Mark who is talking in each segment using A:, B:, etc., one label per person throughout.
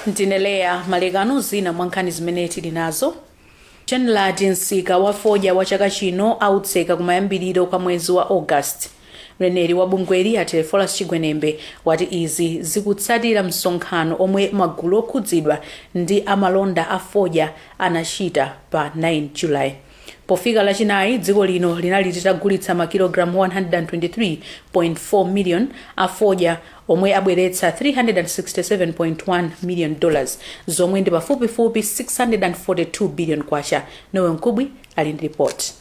A: Ndine Leya Malekano. Zina mwa nkhani zimene tili nazo: Chenlati msika wa fodya wa chaka chino autseka kumayambiriro kwa mwezi wa August. Mneneri wa bungweli, a Teleforus Chigwenembe, wati izi zikutsatira msonkhano omwe magulu okhudzidwa ndi amalonda a fodya anachita pa 9 July. Pofika Lachinayi, dziko lino linali litagulitsa makilogalamu 123.4 million a fodya omwe abweretsa $367.1 million, zomwe ndi pafupifupi 642 billion kwacha. Nowe Mkubwi ali ndi ripoti.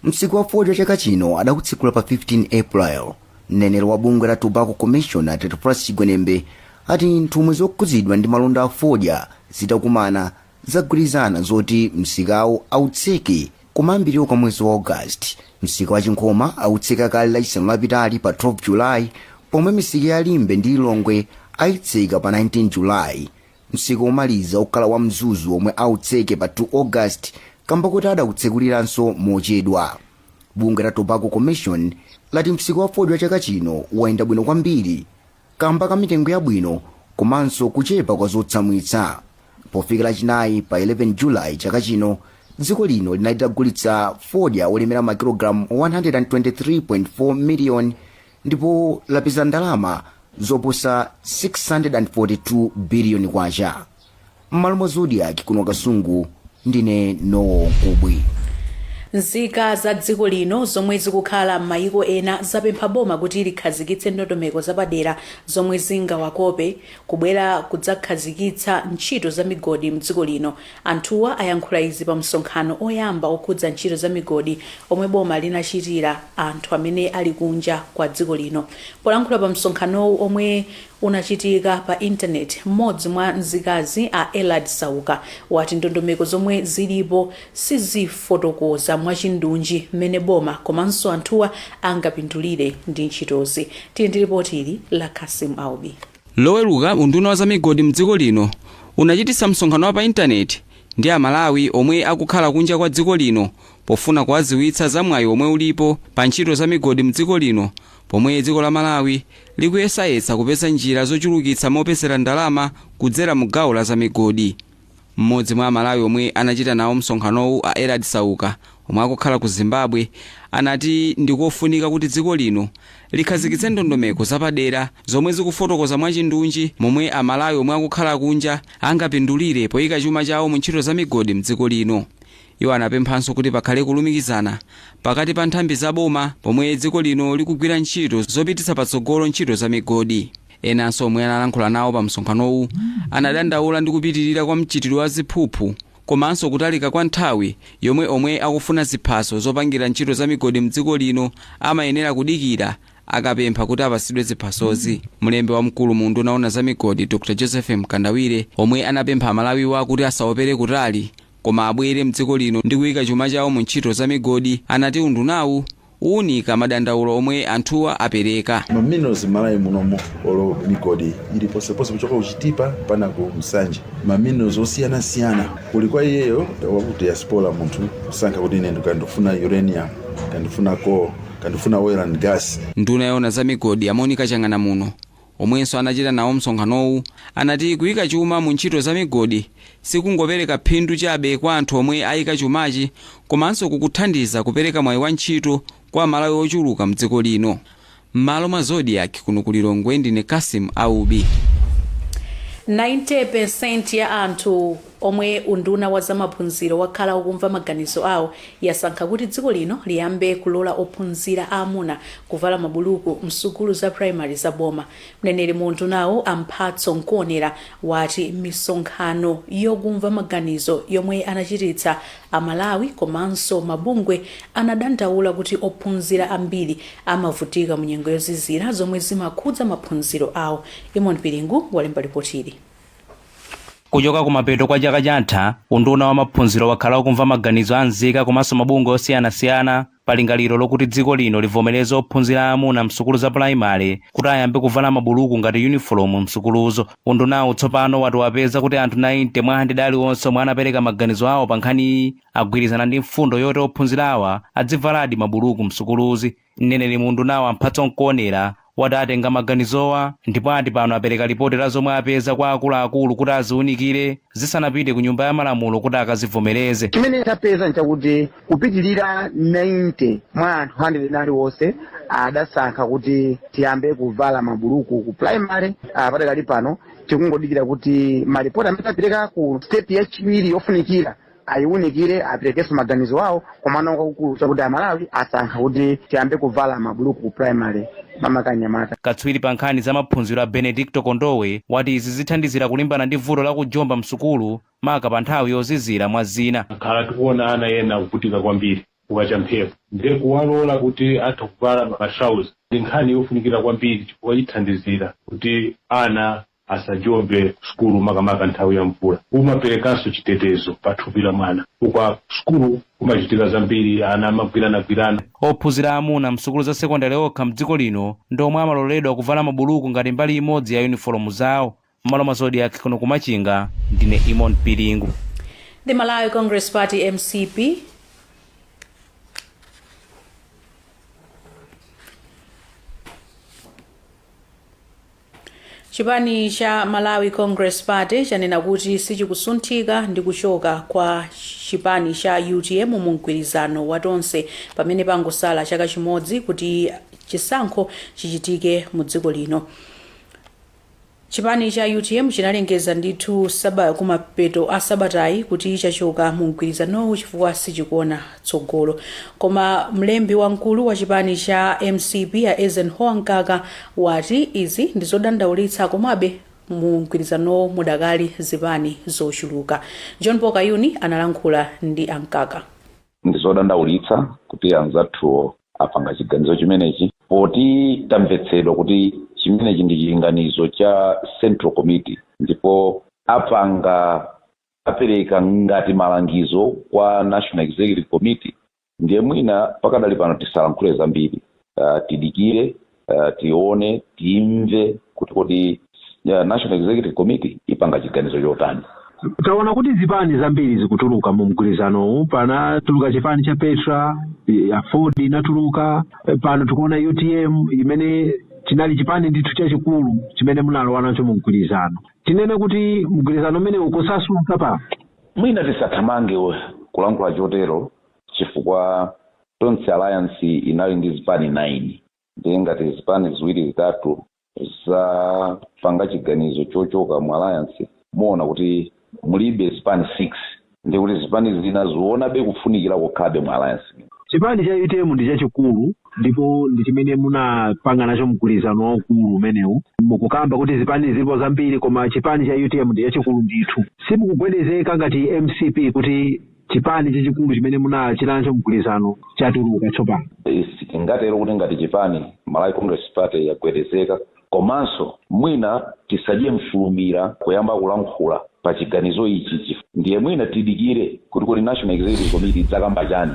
B: Msika wa fodya chaka chino adakutsekula pa 15 April. Mneneri wa bungwe la Tobacco Commission, a Teleforus Chigwenembe, ati nthumwi zokhudzidwa ndi malonda a fodya zitakumana zagwirizana zoti msikawo autseke kumayambiriro kwa mwezi wa August. Msika wa Chinkhoma autseka kale Lachisanu lapitali pa 12 July, pomwe misika ya Limbe ndi Lilongwe ayitseka pa 19 July. Msika womaliza ukhala wa Mzuzu omwe autseke pa 2 August kamba kuti adautsekuliranso mochedwa. Bungwe la Tobacco Commission lati msika wa fodya chaka chino wayenda bwino kwambiri kamba ka mitengo yabwino komanso kuchepa kwa zotsamwitsa. Pofika Lachinayi pa 11 July chaka chino, dziko lino linali litagulitsa fodya olemera makilogalamu 123.4 million ndipo lapeza ndalama zoposa 642 biliyoni kwacha. M'malo mwa Zodiak kuno Kasungu, ndine Nowo Nkubwi.
A: Nzika za dziko lino zomwe zikukhala m'mayiko ena zapempha boma kuti likhazikitse ndondomeko zapadera zomwe zingawakope kubwera kudzakhazikitsa ntchito za migodi mdziko lino. Anthuwa ayankhula izi pa msonkhano oyamba okhudza ntchito za migodi omwe boma linachitira anthu amene ali kunja kwa dziko lino. Polankhula pa msonkhanowu omwe unachitika pa intaneti, mmodzi mwa nzikazi, a Elad Sauka, wati ndondomeko zomwe zilipo sizifotokoza mwachindunji mmene boma komanso anthuwa angapindulire ndi ntchitozi. Tili ndi ripoti ili la Kasim Aubi.
C: Loweruka, unduna wa zamigodi mdziko lino unachititsa msonkhano wa pa intaneti ndi Amalawi omwe akukhala kunja kwa dziko lino pofuna kuwadziwitsa za mwayi omwe ulipo pa ntchito za migodi mdziko lino, pomwe dziko la Malawi likuyesayesa kupeza njira zochulukitsa mopezera ndalama kudzera mu gawo la zamigodi. Mmodzi mwa Amalawi omwe anachita nawo msonkhanowu, a Elad Sauka, omwe akukhala ku Zimbabwe, anati ndikofunika kuti dziko lino likhazikitse ndondomeko zapadera zomwe zikufotokoza mwachindunji momwe Amalawi omwe akukhala kunja angapindulire poyika chuma chawo mu ntchito za migodi mdziko lino. Iwo anapemphanso kuti pakhale kulumikizana pakati pa nthambi za boma pomwe dziko lino likugwira ntchito zopititsa patsogolo ntchito za migodi. Enanso omwe analankhula nawo pa msonkhanowu anadandaula ndi kupitirira kwa mchitidwe wa ziphuphu komanso kutalika kwa nthawi yomwe omwe akufuna ziphaso zopangira ntchito za migodi mdziko lino amayenera kudikira akapempha kuti apasidwe ziphasozi. Mlembi wamkulu mu unduna owona za migodi, Dr Joseph Mkandawire, omwe anapempha Amalawiwa kuti asaopere kutali koma abwere mdziko lino ndi kuyika chuma chawo mu ntchito za migodi, anati undunawu uwunika madandaulo omwe anthuwa apereka.
D: Ma minerals Malawi munomo, olo migodi ili posepose kuchoka kuChitipa pana ku Msanje, ma minerals osiyanasiyana. Kuli kwa iyeyo waku diaspora munthu kusankha kuti ine ndikandifuna uranium, kandifuna coal, kandifuna oil and gas.
C: Nduna yoona za migodi, a Monica Chang'anamuno, omwenso anachita nawo msonkhanowu, anati kuyika chuma mu ntchito za migodi sikungopereka phindu chabe kwa anthu omwe ayika chumachi, komanso kukuthandiza kupereka mwayi wa ntchito kwa Amalawi ochuluka mdziko lino. M'malo mwa Zodiak kuno ku Lilongwe, ndine Kasim Aubi.
A: 90% ya anthu omwe unduna wa zamaphunziro wakhala ukumva maganizo awo yasankha kuti dziko lino liyambe kulola ophunzira aamuna kuvala mabuluku msukulu za primary za boma. Mneneri mu undunawo, a Mphatso Nkuonera, wati misonkhano yokumva maganizo yomwe anachititsa, Amalawi komanso mabungwe anadandaula kuti ophunzira ambiri amavutika mu nyengo yozizira zomwe zimakhudza maphunziro awo. Imon Piringu walemba ripotili.
E: Kuchoka kumapeto kwa chaka chatha, unduna wa maphunziro wakhala ukumva maganizo a nzika komanso mabungwe osiyanasiyana pa lingaliro lokuti dziko lino livomereze ophunzira aamuna msukulu za pulaimale kuti ayambe kuvala mabuluku ngati yunifomu msukuluzo. Undunawu tsopano wati wapeza kuti anthu 90 mwa 100 aliwonse omwe anapereka maganizo awo pa nkhaniyi agwirizana ndi mfundo yoti ophunzira awa adzivaladi mabuluku msukuluzi. Mneneri mu undunawu, a Mphatso Nkuonera, wati atenga maganizowa ndipo ati pano apereka lipoti la zomwe apeza kwa akuluakulu kuti aziwunikire zisanapite ku Nyumba ya Malamulo kuti akazivomereze.
F: Chimene tapeza nchakuti kupitilira 90 mwa anthu 100 aliwonse adasankha kuti tiyambe kuvala mabuluku ku primary. Padakali pano tikungodikira kuti malipoti amene tapereka ku step yachiwiri yofunikira ayiwunikire, aperekenso maganizo awo. Komano kwakukulu chakuti Amalawi asankha kuti tiyambe kuvala mabuluku ku primary, makamaka anyamata.
E: Katswiri pa nkhani za maphunziro a Benedicto Kondowe wati izi zithandizira kulimbana ndi vuto la kujomba msukulu, maka pa nthawi yozizira, mwa zina.
G: Khala tikuona ana ena akuvutika kwambiri kukacha mphepo, ndiye kuwalola kuti atha kuvala matrauza ndi nkhani yofunikira kwambiri, chifukwa chithandizira kuti ana asajombe sukulu, makamaka nthawi ya mvula. Umaperekanso chitetezo pa thupi la mwana. Ukwa sukulu kumachitika zambiri, ana amagwiranagwirana.
E: Ophunzira amuna msukulu za sekondari okha mdziko lino ndomwe amaloledwa kuvala mabuluku ngati mbali imodzi ya yunifomu zawo. M'malo mwa Zodiak kuno kumachinga, ndine Imon Piringu.
A: The Malawi Congress Party, MCP, Chipani cha Malawi Congress Party chanena kuti sichikusunthika ndi kuchoka kwa chipani cha UTM mu mgwirizano wa Tonse pamene pangosala chaka chimodzi kuti chisankho chichitike mu dziko lino. Chipani cha utm chinalengeza ndithu kumapeto a sabatayi kuti chachoka mu mgwirizanowu chifukwa sichikuona tsogolo. Koma mlembi wamkulu wa chipani cha mcp a Eisenhower Mkaka wati izi ndi zodandaulitsa, komabe mu mgwirizanowu mudakali zipani zochuluka. John Paul Kayuni analankhula ndi a Mkaka.
H: Ndi zodandaulitsa kuti anzathuwo apanga chiganizo chimenechi, poti tamvetsedwa kuti chimenechi ndi chilinganizo cha Central Committee, ndipo apanga apereka ngati malangizo kwa National Executive Committee. Ndiye mwina pakadali pano tisalankhule zambiri, tidikire, tione, timve kuti kodi National Executive Committee ipanga chiganizo chotani.
I: Taona kuti zipani zambiri zikutuluka mu mgwirizanowu. Panatuluka chipani cha Petra, Aford inatuluka, pano tikuona UTM imene chinali chipani ndithu chachikulu chimene munalowa nacho mu mgwirizano. Tinene kuti mgwirizano umene ukusasuka pa
H: Mwina tisathamange kulankhula chotero, chifukwa Tonse Alliance inali ndi zipani 9. Ndiye ngati zipani ziwiri zitatu zapanga chiganizo chochoka mu alliance, muona kuti mulibe zipani 6, ndiye kuti zipani zina zionabe kufunikira kukhalabe mu alliance.
I: Chipani cha UTM ndi chachikulu ndipo ndi chimene munapanga nacho mgwirizano waukulu umenewu. Mukukamba kuti zipani zilipo zambiri, koma chipani cha UTM ndi chachikulu ndithu. Simukugwedezeka ngati MCP kuti chipani chachikulu chimene munachita nacho mgwirizano chatuluka tsopano?
H: Sitingatero kuti ngati chipani Malawi Congress Party yagwedezeka, komanso mwina tisadye mfulumira kuyamba kulankhula pa chiganizo ichi. Ndiye mwina tidikire kuti kodi National Executive Committee idzakamba chani.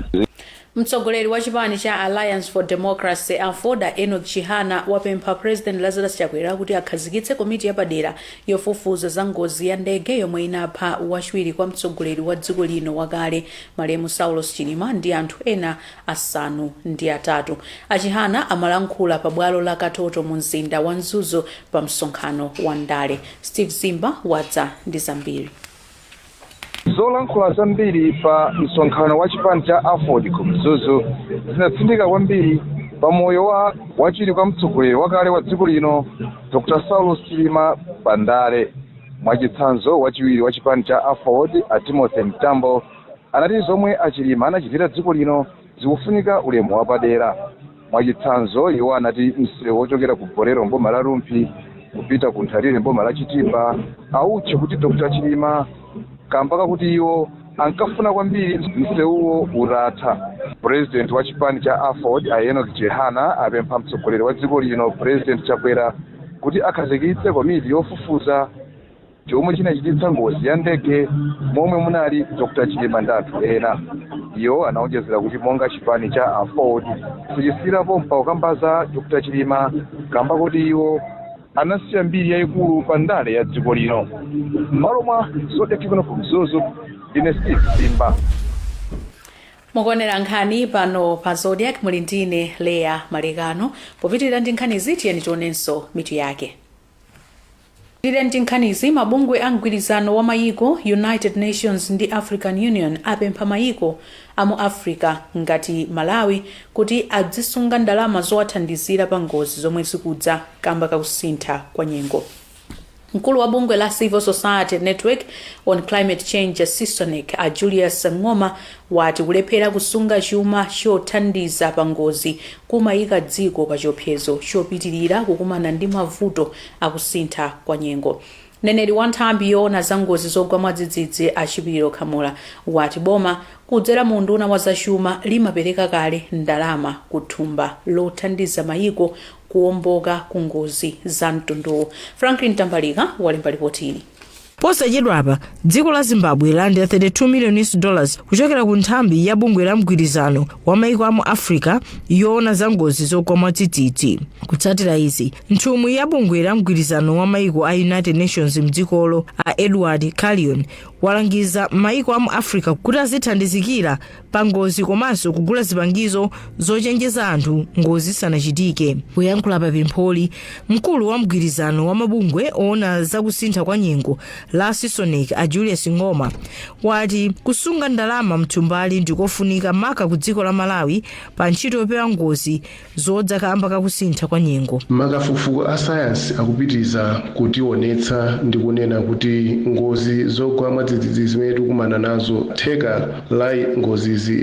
A: Mtsogoleri wa chipani cha Alliance for Democracy, Aford, Enoch Chihana wapempha President Lazarus Chakwera kuti akhazikitse komiti yapadera yofufuza za ngozi ya ndege yomwe inapha wachiwiri kwa mtsogoleri wa dziko lino wakale malemu Saulos Chilima ndi anthu ena 8. A Chihana amalankhula pa bwalo la Katoto mu mzinda wa Mzuzu pa msonkhano wa ndale. Steve Zimba wadza ndi zambiri.
J: Zolankhula zambiri pa msonkhano wa chipani cha Aford ku Mzuzu zinatsindika kwambiri pa moyo wa wachiwiri kwa mtsogoleri wakale wa dziko lino Dr Saulos Chilima pandale. Mwachitsanzo, wachiwiri wa chipani cha Aford a Timothy Mtambo anati zomwe a Chilima anachitira dziko lino zikufunika ulemu wapadera. Mwachitsanzo, iwo anati msewu wochokera ku Bolero mboma la Rumphi kupita ku Nthalire mboma la Chitipa autche kuti Dr Chilima kamba kakuti iwo ankafuna kwambiri msewuwo utatha. President wa chipani cha Aford a Enoch Chihana apempha mtsogoleri wa dziko lino President Chakwera kuti akhazikitse komiti yofufuza chomwe chinachititsa ngozi ya ndege momwe munali Dr Chilima ndi anthu ena. Iwo anaonjezera kuti monga chipani cha Aford sichisiyirapo kukamba za Dr Chilima kamba kuti iwo anasiya mbiri yayikulu pa ndale ya dziko lino. M'malo mwa Zodiak kuno ku Mzuzu, ndine Steve Zimba.
A: Mukuonera nkhani pano pa Zodiak, muli ndine Leya Malekano. Popitirira ndi nkhanizi, tiyeni tionenso mitu yake. Tile ndi nkhanizi: mabungwe a mgwirizano wa mayiko, United Nations ndi African Union, apempha mayiko a mu Africa ngati Malawi kuti azisunga ndalama zowathandizira pa ngozi zomwe zikudza kamba kakusintha kwa nyengo. Mkulu wa bungwe la Civil Society Network on Climate Change, CISONECC, a Julius Ng'oma, wati kulephera kusunga chuma chothandiza pa ngozi kumayika dziko pa chiopsezo chopitirira kukumana ndi mavuto akusintha kwa nyengo. Mneneri wa nthambi yoona za ngozi zogwa mwadzidzidzi, a Chipiliro Khamula, wati boma kudzera mu unduna wa zachuma limapereka kale ndalama ku thumba lothandiza mayiko kuwomboka ku ngozi za mtunduwu. Franklin Tambalika walemba ripoti ili.
K: Posachedwapa dziko la Zimbabwe landira 32 million US dollars kuchokera ku nthambi ya bungwe la mgwirizano wa maiko amu Africa yoona za ngozi zogwa mwadzidzidzi. Kutsatira izi, nthumwi ya bungwe la mgwirizano wa maiko a United Nations mdzikolo, a Edward Calion, walangiza maiko amu Africa kuti azithandizikira pa ngozi komanso kugula zipangizo zochenjeza anthu ngozi isanachitike. Kuyankhula pa pempholi, mkulu wa mgwirizano wa mabungwe oona zakusintha kwa nyengo la CISONECC, a Julius Ng'oma, wati kusunga ndalama mthumbali ndikofunika maka ku dziko la Malawi pa ntchito yopewa ngozi zodza kamba kakusintha kwa nyengo.
L: Makafukufuku a sayansi akupitiriza kutionetsa ndi kunena kuti ngozi zogwa mwadzidzidzi zimene tikumana nazo, theka la ngozizi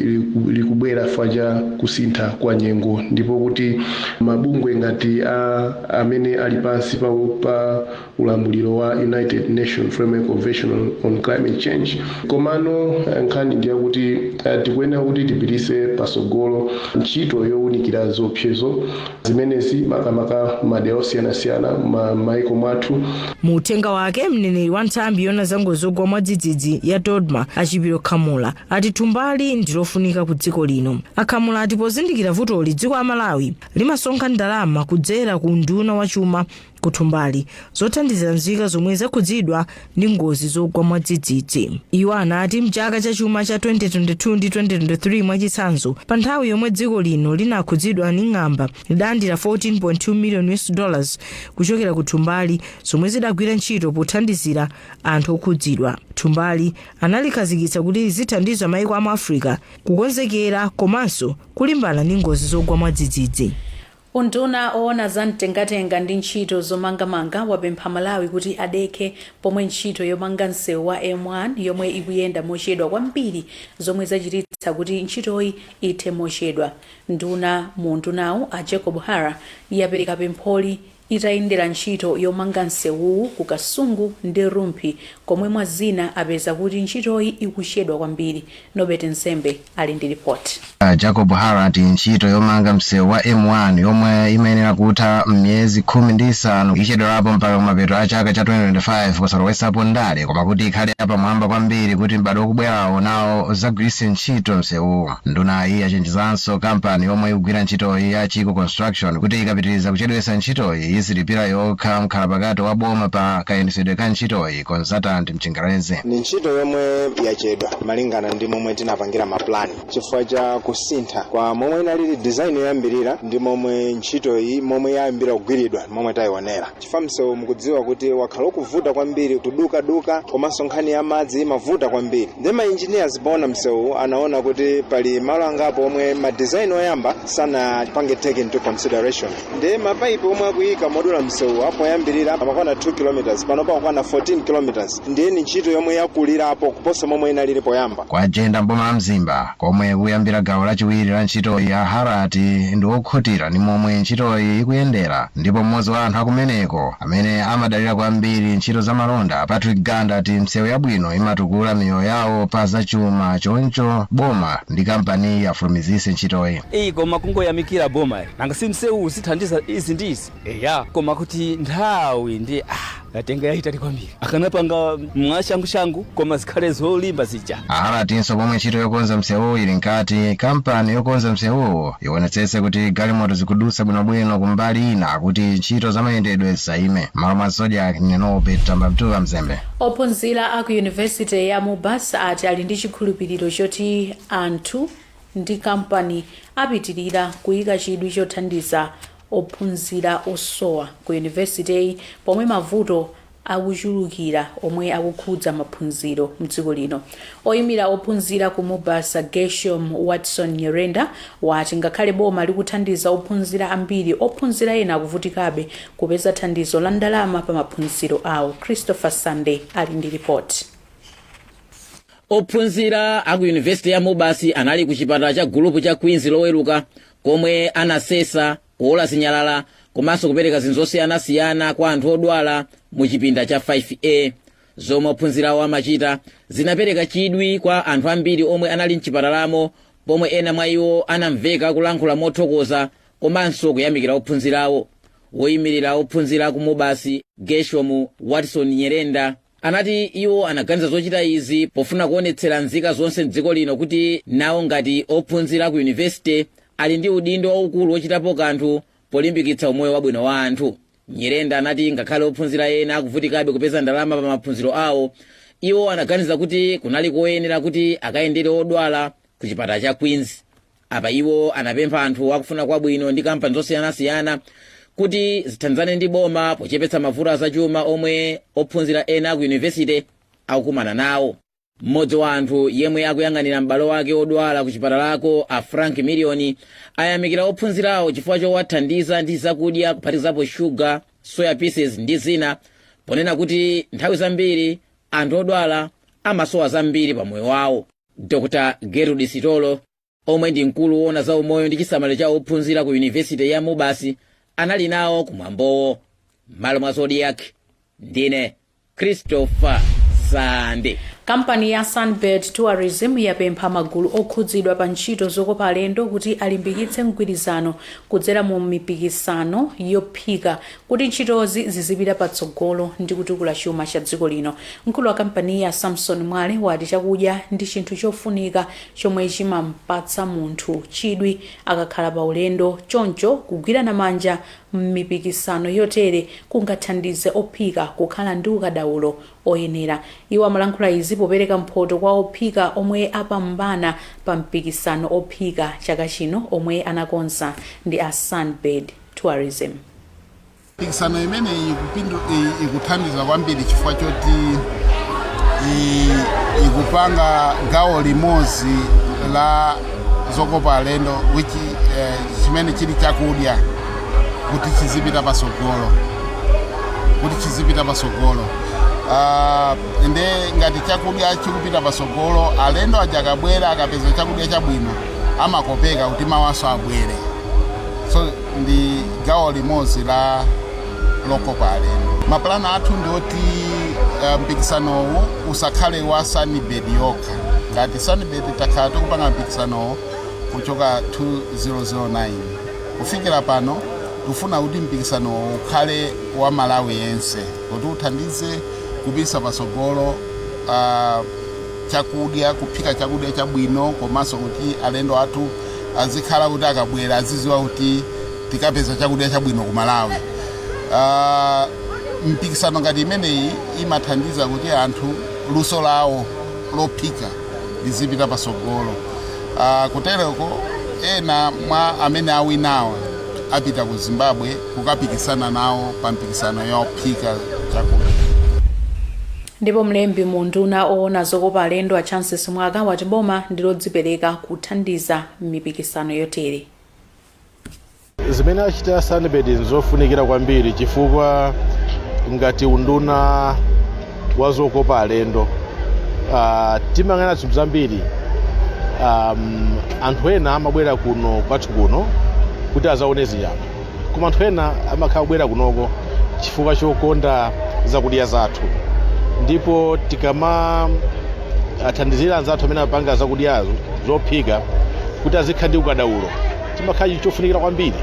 L: likubwera chifukwa cha kusintha kwa nyengo, ndipo kuti mabungwe ngati a amene ali pansi pa ulamuliro wa United Nations Framework Convention on Climate Change. Komano nkhani ndiyakuti tikuyenera kuti tipitise pasogolo ntchito yowunikira ziopsezo zimenezi, makamaka madera osiyanasiyana maiko mwathu.
K: Mu uthenga wake, mneneri wa nthambi yoona za ngozi zogwa mwadzidzidzi ya DoDMA, a Chipiliro Khamula, ati thumbali ndilofunika ku dziko lino. Akhamula ati pozindikira vutoli, dziko la Malawi limasonkha ndalama kudzera ku unduna wa chuma kuthumbali zothandizira nzika zomwe zakhudzidwa ndi ngozi zogwa mwadzidzidzi. Iwo anati mchaka cha chuma cha 2022 ndi 2023, mwachitsanzo, pa nthawi yomwe dziko lino linakhudzidwa ndi ng'amba, lidalandira 14.2 million US dollars kuchokera ku thumbali zomwe zidagwira ntchito pothandizira anthu okhudzidwa. Thumbali analikhazikitsa kuti lizithandiza maiko amu Africa kukonzekera komanso kulimbana ndi ngozi zogwa mwadzidzidzi.
A: Unduna oona za mtengatenga ndi ntchito zomangamanga wapempha Malawi kuti adekhe pomwe ntchito yomanga msewu wa M1 yomwe ikuyenda mochedwa kwambiri, zomwe zachititsa kuti ntchitoyi ithe mochedwa. Nduna mu undunawu, a Jacob Hara, yapereka pempholi itayendera ntchito yomanga msewuwu ku Kasungu ndi Rumphi, komwe mwa zina apeza kuti ntchitoyi ikuchedwa kwambiri. Nobert Nsembe ali ndi ripoti.
M: Jacob Hara ati ntchito yomanga msewu wa M1 yomwe imayenera kutha m'miyezi 15 ichedwerapo mpaka kumapeto a chaka cha 2025, kusalowesapo ndale, koma kuti ikhale yapamwamba kwambiri kuti m'badwo ukubwerawo nawo udzagwiritse ntchito msewuwu. Ndunayi yachenjezanso kampani yomwe ikugwira ntchitoyi ya Chico Construction kuti ikapitiriza kuchedwetsa ntchitoyi, izilipira yokha mkhalapakati wa boma pa kayendesedwe ka ntchitoyi, consultant mchingerezi.
N: Ni ntchito yomwe yachedwa malingana ndi momwe tinapangira maplani, chifukwa cha kusintha kwa momwe inalili design yoyambirira ndi momwe ntchito iyi momwe yayambira kugwiridwa, momwe tayionera, chifukwa msewu mukudziwa kuti wakhala ukuvuta kwambiri, kudukaduka, komanso nkhani ya madzi imavuta kwambiri. Ndi ma engineers poona msewu anaona kuti pali malo angapo omwe ma design oyamba sanapange take into consideration. Ndi mapaipi omwe akuyika modula msewu apoyambirira amakwana 2 km, pano pakukwana 14 km. Ndiye ni ntchito yomwe yakulirapo kuposa momwe inalili poyamba.
M: Kwa Jenda, mboma la Mzimba, komwe kuyambira gawo lachiwiri la ntchitoyi, a Hara ati ndi okhutira ndi momwe ntchitoyi ikuyendera. Ndipo mmodzi wa anthu akumeneko amene amadalira kwambiri ntchito za malonda, Patrick Ganda, ati msewu yabwino imatukula miyoyo yawo pa zachuma, choncho boma ndi kampani afulumizise ntchitoyi.
O: Iyi koma kungoyamikira boma, nanga si msewu uzithandiza izi ndi izi, eya, koma kuti nthawi ndi yatenga yayitali kwambiri, akanapanga mwashangushangu koma zikhale zolimba zija.
M: Alatinso pomwe ntchito yokonza msewuwu ili mkati, kampani yokonza msewuwu ionetsetse kuti galimoto zikudutsa bwinobwino kumbali ina kuti ntchito zamayendedwe zisayime. Malo mwa Zodiak, Nenobe Tamba Mtuka Mzembe.
A: Ophunzira a ku Yunivesite ya MUBAS ati ali ndi chikhulupiriro choti anthu ndi kampani apitirira kuyika chidwi chothandiza ophunzira osowa ku yunivesiteyi pomwe mavuto akuchulukira omwe akukhudza maphunziro mdziko lino. Oyimira ophunzira ku MUBAS, Geshom Watson Nyerenda, wati ngakhale boma likuthandiza ophunzira ambiri, ophunzira ena akuvutikabe kupeza thandizo la ndalama pa maphunziro awo. Christopher Sunday ali ndi ripoti.
P: Ophunzira aku Yunivesiti ya MUBAS anali ku chipatala cha gulupu cha Queens Loweruka, komwe anasesa, kuola zinyalala komanso kupereka zinthu zosiyanasiyana kwa anthu odwala mu chipinda cha 5A. Zomwe ophunzirawo amachita zinapereka chidwi kwa anthu ambiri omwe anali mchipatalamo, pomwe ena mwa iwo anamveka kulankhula mothokoza komanso kuyamikira ophunzirawo. Woyimirira ophunzira ku MUBAS, Geshom Watson Nyerenda, anati iwo anaganiza zochita izi pofuna kuonetsera nzika zonse mdziko lino kuti nawo ngati ophunzira ku yunivesite ali ndi udindo waukulu wochitapo kanthu polimbikitsa umoyo wabwino wa anthu. Nyerenda anati ngakhale ophunzira ena akuvutikabe kupeza ndalama pa maphunziro awo, iwo anaganiza kuti kunali koyenera kuti akayendere odwala ku chipatala cha Queens. Apa iwo anapempha anthu akufuna kwabwino ndi kampani zosiyanasiyana kuti zithandizane ndi boma pochepetsa mavuto azachuma omwe ophunzira ena ku yunivesite akukumana nawo. Mmodzi wa anthu yemwe akuyang'anira m'bale wake odwala ku chipatalako, a Frank Million, ayamikira ophunzirawo chifukwa chowathandiza ndi zakudya, kuphatikizapo shuga, soya pieces ndi zina, ponena kuti nthawi zambiri anthu odwala amasowa zambiri pa moyo wawo. Dr Gerald Sitolo, omwe ndi mkulu woona za umoyo ndi chisamaliro cha ophunzira ku yunivesite ya MUBAS, anali nawo kumwambowo. M'malo mwa Zodiak, ndine Christopher Sande.
A: Kampani ya Sunbird Tourism yapempha magulu okhudzidwa pa ntchito zokopa alendo kuti alimbikitse mgwirizano kudzera mu mipikisano yophika kuti ntchitozi zizipita patsogolo ndi kutukula chuma cha dziko lino. Mkulu wa kampaniyi, a Samson Mwale, wati chakudya ndi chinthu chofunika chomwe chimampatsa munthu chidwi akakhala pa ulendo, choncho kugwirana manja m'mipikisano yotere kungathandize ophika kukhala ndi ukadaulo oyenera. Iwo amalankhula izi popereka mphoto kwa ophika omwe apambana pa mpikisano ophika chaka chino omwe anakonza ndi a Sunbird Tourism.
Q: Mpikisano imeneyi ikuthandiza kwambiri chifukwa choti ikupanga gawo limodzi la zokopa alendo, which chimene chili chakudya, kuti chizipita pasogolo, kuti chizipita pasogolo. Nde ngati chakudya chikupita pasogolo, alendo aja akabwera, akapeza chakudya chabwino, amakopeka kuti mawanso abwere. So ndi gawo limodzi la lokopa alendo. Mapulani athu ndi oti mpikisanowu usakhale wa Sunbird yokha. Ngati Sunbird takhala tikupanga mpikisanowu kuchoka 2009 kufikira pano. Tikufuna kuti mpikisanowu ukhale wa Malawi yense, kuti uthandize kupititsa patsogolo chakudya, kuphika chakudya chabwino, komanso kuti alendo athu azikhala kuti akabwera aziziwa kuti tikapeza chakudya chabwino ku Malawi. Mpikisano ngati imeneyi imathandiza kuti anthu luso lawo lophika lizipita patsogolo. Kutereko ena mwa amene awinawa apita ku Zimbabwe kukapikisana nawo pa mpikisano yophika chakudya.
A: Ndipo mlembi mu unduna oona zokopa alendo, a Chances Mwaka, wati boma ndi lodzipereka kuthandiza mipikisano yotere.
R: Zimene achita Sunbird nzofunikira kwambiri, chifukwa ngati unduna wa zokopa alendo timayang'ana zinthu zambiri. Anthu ena amabwera kuno kwathu kuno kuti azaone zinyama, koma anthu ena amakhala kubwera kunoko chifukwa chokonda zakudya zathu. Ndipo tikama athandizira anzathu amene amapanga zakudyazo zophika kuti azikhala ndi ukadaulo, chimakhala chinthu chofunikira kwambiri,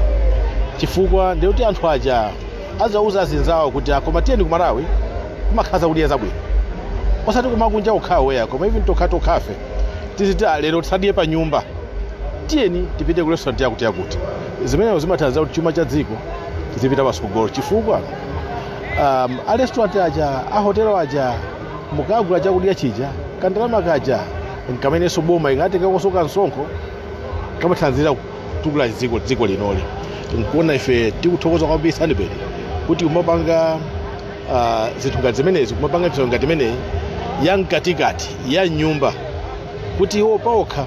R: chifukwa ndikuti anthu aja azauza azinzawo kuti, "Koma tiyeni ku Malawi, kumakhala zakudya zabwino," osati kumakunja kukhawo ayi, koma even tokha tokhafe tiziti, "Ah, lero tisadye pa nyumba, tiyeni tipite ku restaurant yakuti yakuti." Zimenezo zimathandiza kuti chuma cha dziko chizipita patsogolo, chifukwa a restaurant aja, a hotelo aja, mukagula chakudya chija, kandalama kaja nkamenenso boma ingatengakonso kamsonkho. Kamathandizira kutukula dziko linoli. Nkuona ife tikuthokoza kwambiri Sunbird kuti kumapanga zinthu ngati zimenezi, kumapanga msonkhano ngati imeneyi ya mkatikati ya nyumba, kuti iwo paokha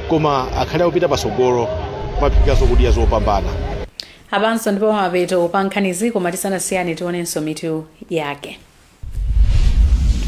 R: koma akhale akupita patsogolo kumaphika zokudya zopambana.
A: Apanso ndipo mapeto pa nkhanizi, koma tisanasiyane tionenso mitu yake.